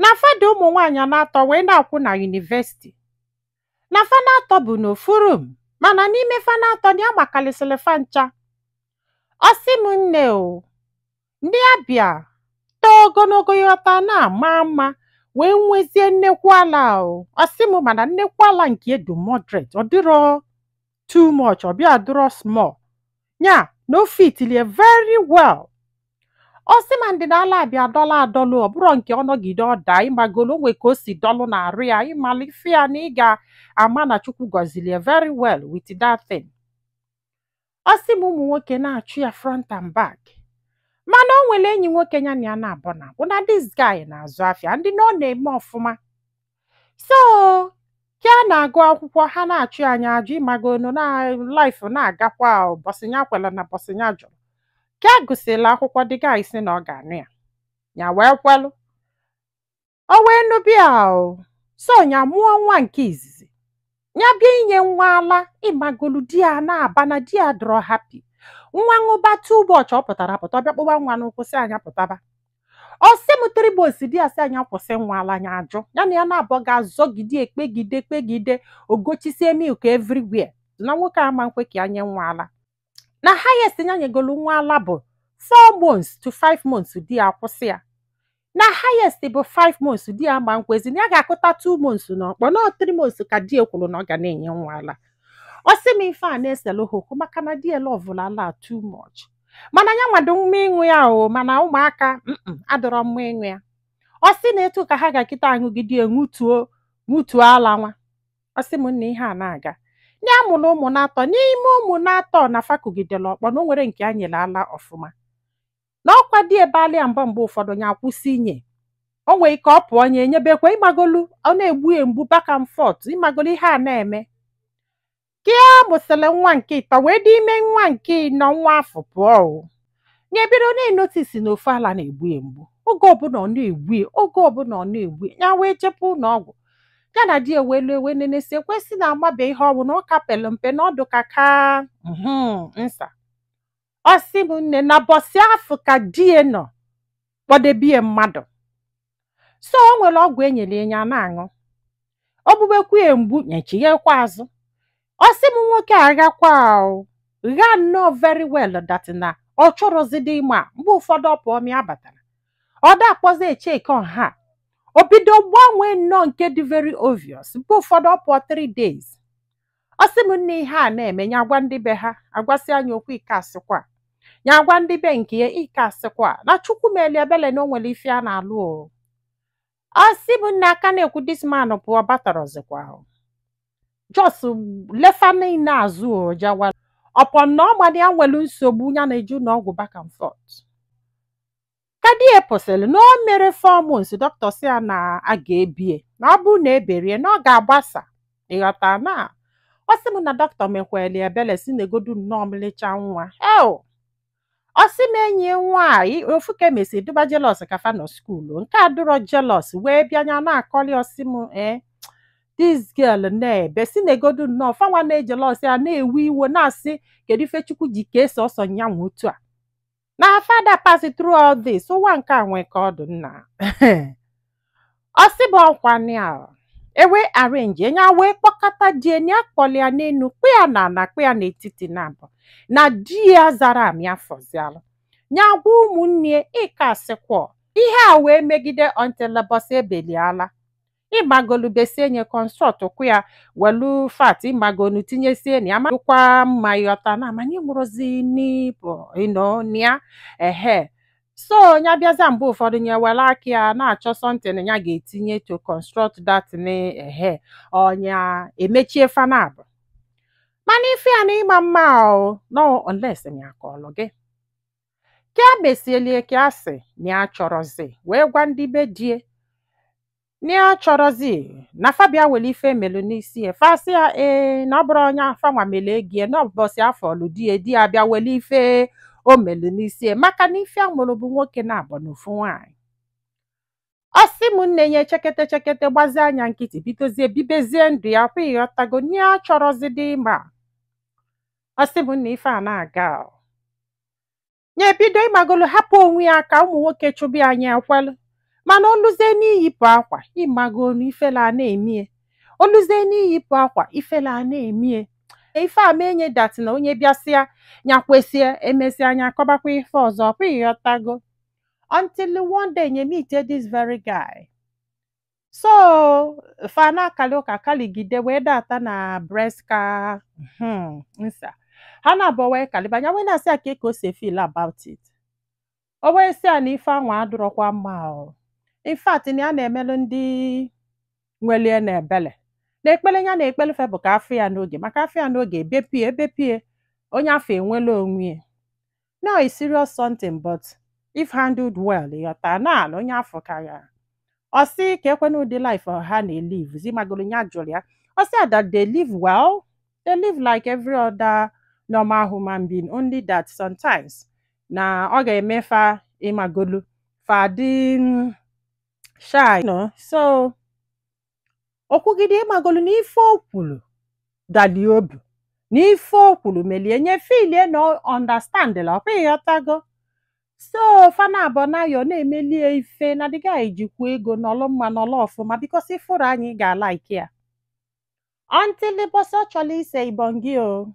Na fada ụmụ nwaanyị na-atọ wee na-akwụ na university. Na fa na-atọ bụ n'ofu room, mana n'ime fa na-atọ na ya gbakalịsịrị fa ncha. Ọ sị m, nne o, ndị abịa too ogologo, ịghọta, na-ama mma wee nwezie nnekwu ala o. Ọ sị m, mana nnekwu ala nke edu moderate, ọ dịrọ too much, ọ bịa dịrọ small, ya na o fitilie very well. Ọ sị ma ndịna ala abịa dọla adọlụ, ọ bụrụ nke ọ nọgide ọda, ịmagolo onwe ka o si dọlụ na arụ ya, ịmala ife ya na ị ga-ama na Chukwu gọzilie very well with that thing. Ọ sị m, ụmụ nwoke na-achụ ya front and back, mana o nwere enyi nwoke ya na ya na-abọ na akwụ na this guy na-azụ afịa ndị na ọ na-eme ọfụma. So ka a na-agụ akwụkwọ, ha na-achụ ya anya ajụ, ịmagonu na life na-agakwa. Bọsị ya kwela na bọsị ya jụrụ. Ka a gụsịrị akwụkwọ, the guy sị na ọ ga-anụ ya, ya wee kwelụ, o wee nụbịa o. So ya mụọ nwa nke izizi, ya bịa inye nwa ala, ịmagolu di ya na-aba na di ya dọrọ happy. Nwa ṅụba 2 ụbọchị, ọ pụtara apụta, ọ bịa kpụba nwa n'ụkwụ, sị anya pụtaba. Ọ sị m, 3 months, di ya sị anya kwụsị nwa ala, anya ajụ ya na ya na-abọ ga-azọgide, ekpegide kpegide, ogochisie milk everywhere na nwoke ama nkwe ka ya nye nwa ala. Na highest ya nyegolu nwa ala bụ 4 months to 5 months, di ya akwụsị ya. Na highest bụ 5 months, di ya ama nkwezi na ya ga-akụta 2 months n'ọkpọ na 3 months ka di ya kwuru na ọ ga na-enye nwa ala. Ọ sị m, ife a na-eselu ha okwu maka na di ya loveụrụ ala too much, mana ya nwado mma ịṅụ ya o, mana ụmụaka adọrọ mma ịṅụ ya. Ọ sị na etu ka ha ga-akịta aṅụgide ṅụtuo ṅụtuo ala nwa. Ọ sị m na ihe a na-aga ya mụrụ ụmụ na-atọ n'ime ụmụ na-atọ na fakugidere ọkpọ na o nwere nke a nyere ala ọfụma na ọkwa dị ebe alịa mbọ. Mgbe ụfọdụ ya akwụsị inye, o nwere ike ọ pụọ nye enyebekwa, ịmagolu ọ na-egbu ya mgbu back and forth, ịmagolu ihe a na-eme. Ka ya mụsịrị nwa nke ịtọ wee dị ime nwa nke ịnọ, nwa afọ pụọ o, ya ebido na-enotice na ofe ala na-egbu ya mgbu oge ọbụla ọ na-egbu ya, oge ọbụla ọ na-egbu ya. Ya wee jepụ ụlọ ọgwụ, ya na di ya wee lue wee nenesi, ekwesị na amabe ihe ọ bụ na ọ ka pere mpe na ọdụ ka ka nsa. Ọ sị m, nne, na bọsị afọ ka di ya nọ kpọdebie mmadụ. So o nwere ọgwụ enyere ya na-aṅụ, ogbubekwu ya mgbu, nyechighekwa azụ. Ọ sị m, nwoke aghakwa o gha nnọọ very well that na ọ chọrọzidi ịma. Mgbe ụfọdụ ọ pụọ ma ya batara, ọ da akpọzi echeke ọha, o bido gbanwee nnọọ nke dị very obvious. Mgbe ụfọdụ ọ pụọ 3 days. Ọ sị m, nne, ihe a na-eme, ya agwa ndị be ha, agwasị anya okwu ike, asịkwa ya agwa ndị be nke ya ike, asịkwa na Chukwu meli ebele na o nwere ife a na-alụ o. Ọ sị m, nne, aka na-ekwu, this man pụọ batarọzikwa, just lefa niile azụ o jawa ọpọ na ọ mana ya nwere nsogbu, ya na-eju n'ọgwụ back and forth. Ka di ya pụsịrị na o mere 4 months, dọkịta sị ya na a ga-ebie, na ọ bụrụ na eberie na ọ ga-agbasa, ịghọta na. Ọ sị m na dọkịta mekweli ebele si na egodu nnọọ ọmịlịcha nwa eo. Ọ sị m, enyi ya nwaanyị ofu ka emesi duba jealous ka fa nọ school, nke a dụrọ jealous wee bịa anya na-akọli. Ọsị m, ee, this girl na-ebe si na egodu nnọọ fanwa na-ejealous ya, na-ewe iwe, na-asị kedu ife Chukwu ji kee sọsọ nyanwa otu a na fada pass through all this ụwa nke a nwee ka ọ dị nna. Ọ sị bụ ọkwa ya ewe arrange nya wee kpọkọta di ya, ya kpọrọ ya n'enu, kpụ ya na ana, kpụ ya n'etiti na abụ na di ya zara amị afọzialụ ya gwa ụmụnne ịka asịkwọ ihe a wee megide until bọsị ebeliala, ịmagolu besie nye consult kwụ ya welu fat, ịmagolu tinyesie na ya madụkwa mma, ịghọta na amanye nwụrụzi n'ịbụ ịnọ ya ehe. So ya bịaza mgbe ụfọdụ nye were aka ya na-achọ something ya ga-etinye to construct that ehe, ọnya emechie fanabụ. Mana ife ya na ịma mma o no, unless ya kọlụ gị ka a mesielie ka a sị na ya chọrọzi wee gwa ndị be die na ya chọrọzi na fabia were ife emelu n'isi ya. Fasị ya ee, na ọ bụrụ onye afanwa mele ego na ọbọsị afọ ọlụ di ya, di ya bịa were ife o melu n'isi ya, maka na ife a mụrụ bụ nwoke na-abụ na ofu nwaanyị. Ọ sị m, nne, ya echekete chekete, gbazie anya nkịtị, bidozie bibezie ndụ ya kwa, ịghọtago, nye ya chọrọzi dị ịma. Ọ sị m na ife a na-aga o. Ya ebido ịmagolo hapụ onwe ya ka ụmụ nwoke chụbịa anya ekwelu. Mana oluzie n'iyipụ akwa, ịmagonu, ifele a na-emie. Oluzie n'iyipụ akwa, ifele a na-emie. Ife a menye that na onye bịasịa ya kwesie, emesịa anya akọbakwa ife ọzọ, ọkwa ịghọtago? Until one day nye meet this very guy. So fa na-akali ụka kaligide wee data na breast ka nsa ha na-abụọ wee kaliba anya, wee na-asị ya ka o si feel about it. O wee sị ya na ife anwa adụrọkwa mma o. In fact, na ya na-emelụ ndị nwelie na ebele na ekpele ya na ekpelefe bụ ka afọ ya n'oge, maka afọ ya n'oge ebepie ebepie, onye afọ enwela onwe ya. No, it's serious something, but if handled well, ịghọta na na onye afọ ka ya. Ọ sị ka ekwe n'ụdị life ha na-elive zimagoro. Ya jụrụ ya, ọ sị that they live well, they live like every other normal human being, only that sometimes na ọ ga-emefa, ịmagolu, fa dị shy. So okwugide, ịmagolu, na ife o kwuru dali obi, na ife o kwuru melie nye filie na understand la, ọkwa ịghọtago? So fana abụọ na-ayọ na-emelie ife na the guy jikwa ego nọlụ mma, nọlụ ọfụma, because ifụrụ anyị ga-alike ya. Until bọsị ọ chọrọ ise ibongi o.